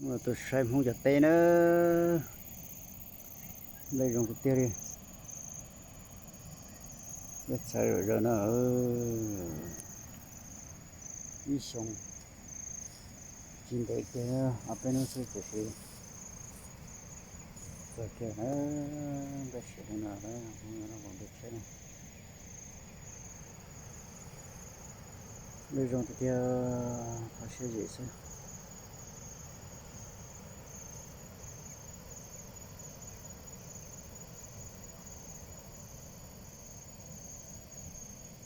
Mus tus saib Hmoob cov teb na, nplej zoo tiag tiag li. Nplej txhawv zom zaws no, ib xyoo tsis ntev kiag, ob peb hnub xwb tiam sis txog kiag na, nplej siav li no, Hmoob nyob no nplej tsheb na. Nplej zoo tiag tiag, kho siab zim xwb.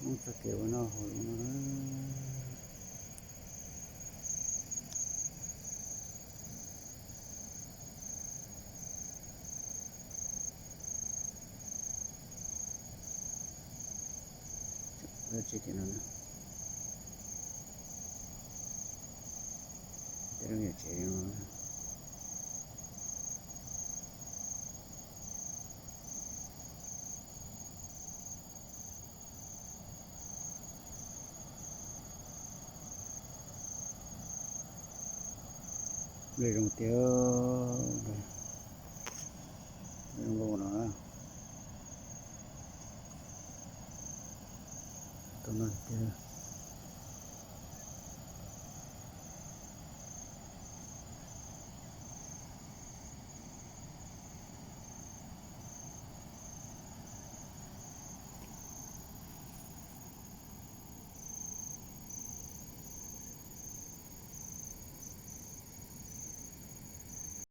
Muab txoj kev ua noj haus li no na. Lub tsev tim no na, tej lub niam tsev no. Nplej zoo tiag, nplej zoo nkauj no. Tus no tiag.